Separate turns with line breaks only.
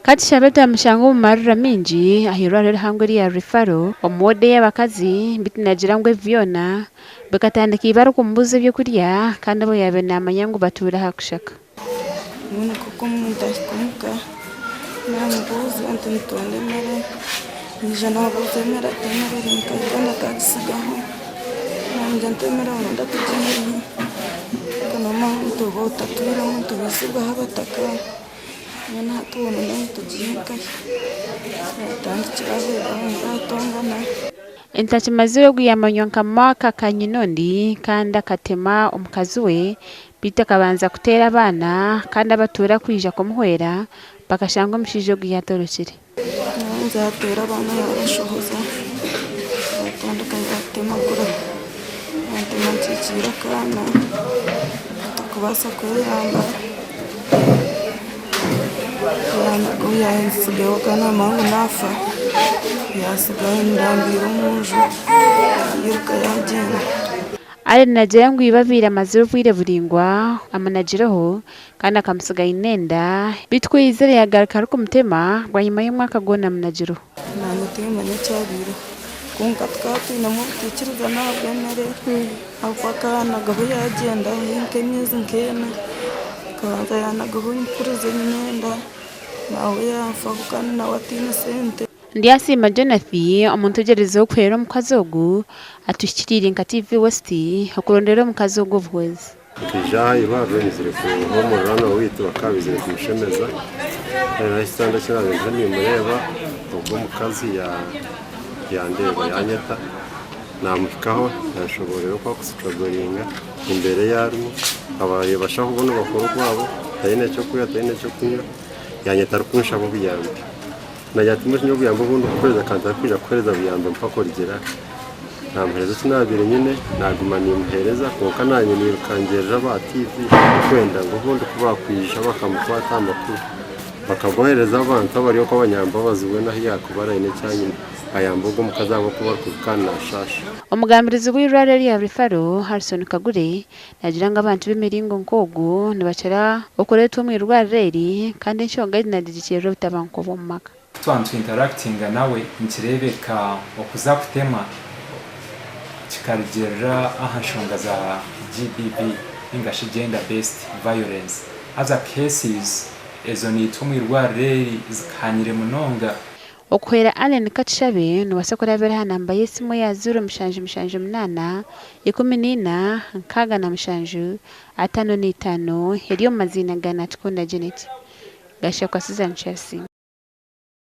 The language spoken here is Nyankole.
Katushabe twamushanga omu marura mingi ah'eirwariro erihango erya Referral omu ward ey'abakazi beitu naagira ngu ebi byona bikatandika iba arikumubuuza ebyokurya kandi obu yaabaire naamanya ngu batuura aha kushaka.
Mbwenu nk'oku omuntu ahika omuka naamubuuza nti nitwenda emere, naija naabuuza emere ati emere eri nkahi kandi atagisigaho, naamugira nti emere nooyenda tugiihe hi? Kandi nti oba otatwiremu nitubiisibwaho abataka. Mbwenu hati onu nawe tugiihe nkahi? Yaatandikira aho yaatongana.
Entakimazire ogu yaamanywa nka Mark Kanyinondi kandi akatema omukazi we beitu akabanza kuteera abaana kandi abatuura kwija kumuhwera bakashanga omushaija ogu yaatorokire.
Yabanza yaateera abaana yaabashohoza, yaatandika yaatemagura, yantema nkikiire akaana ntarikubaasa kweyamba, yantsigaho akaana naamanya ngu naafa, yantsigaho ndambiire omu nju yairuka yaagyenda.
Allen naagira ngu iba abaire amazire obwire buraingwa amunagireho kandi akamutsiga aine enda beitu ku yaizire yaagaruka arikumutema bwanyima y'omwaka gwona amunagireho.
Naanye tinkimanya ekyabaireho kwonka tukaba twinemu obutaikirizana ahabw'emere ahabw'okuba akaanagaho yaagyenda nk'emyezi nk'ena akabanza yaanagaho mpurize nyine enda nawe yanfaho kandi nawe ataine sente.
Ndyasiima Jonathy omuntu ogyerizeho kuhwera omukazi ogu atuhikiriire nka TV West okurondera omukazi ogu obuhwezi.
Nkaija aha irwariro nyizire kuha omuriraanwa waitu bakaba baizire kumushemeza reero aha kitanda eki naabaire ndiho nimureeba ogwo omukazi yandeeba yanyeta naamuhikaho yanshoboorora oku arikusituragoriinga embeera ei arimu abashaho bo nibakora ogwabo taine ky'okurya taine ky'okunywa yanyeta arikunshaba obuyambi. Nagira ati mbwenu nyowe obuyambi obu ndikukuheereza ka ntarikwija kukuheereza buyambi mpaka origira. Naamuheereza eki naabaire nyine, naaguma niimuheereza kwonka naanye niirukangirira aba TV orikwenda ngu obundi ku baakwija bakamukwata aha makuru bakagohereza abantu abari okwo abanyambabazi weena ahu yaakuba ari aine eki aine ayambe ogwo omukazi ahabw'okuba arikubi kandi naashaasha.
Omugambirizi w'eirwariro erya Referral, Harrison Kagure, Naagira ngu abantu b'emiringo nk'ogu nibakira okureetwa omu irwariro eri kandi enshonga egi naagigikyerera obutabanguko bw'omu maka.
Ku twaba nituinteractinga nawe nikireebeka okuza kutemwa kikarugiirira aha nshonga za GBV ninga shi Gender Based Violence. Haza cases ezo naitwe omu irwariro eri zikanyire munonga.
Okuhwera Allen Katushabe nobaasa kurabira aha namba y'esimu eya 0778 14 67 55 eri omu maziina ga Natukunda Janet. Gashakwa Susan Chelsea.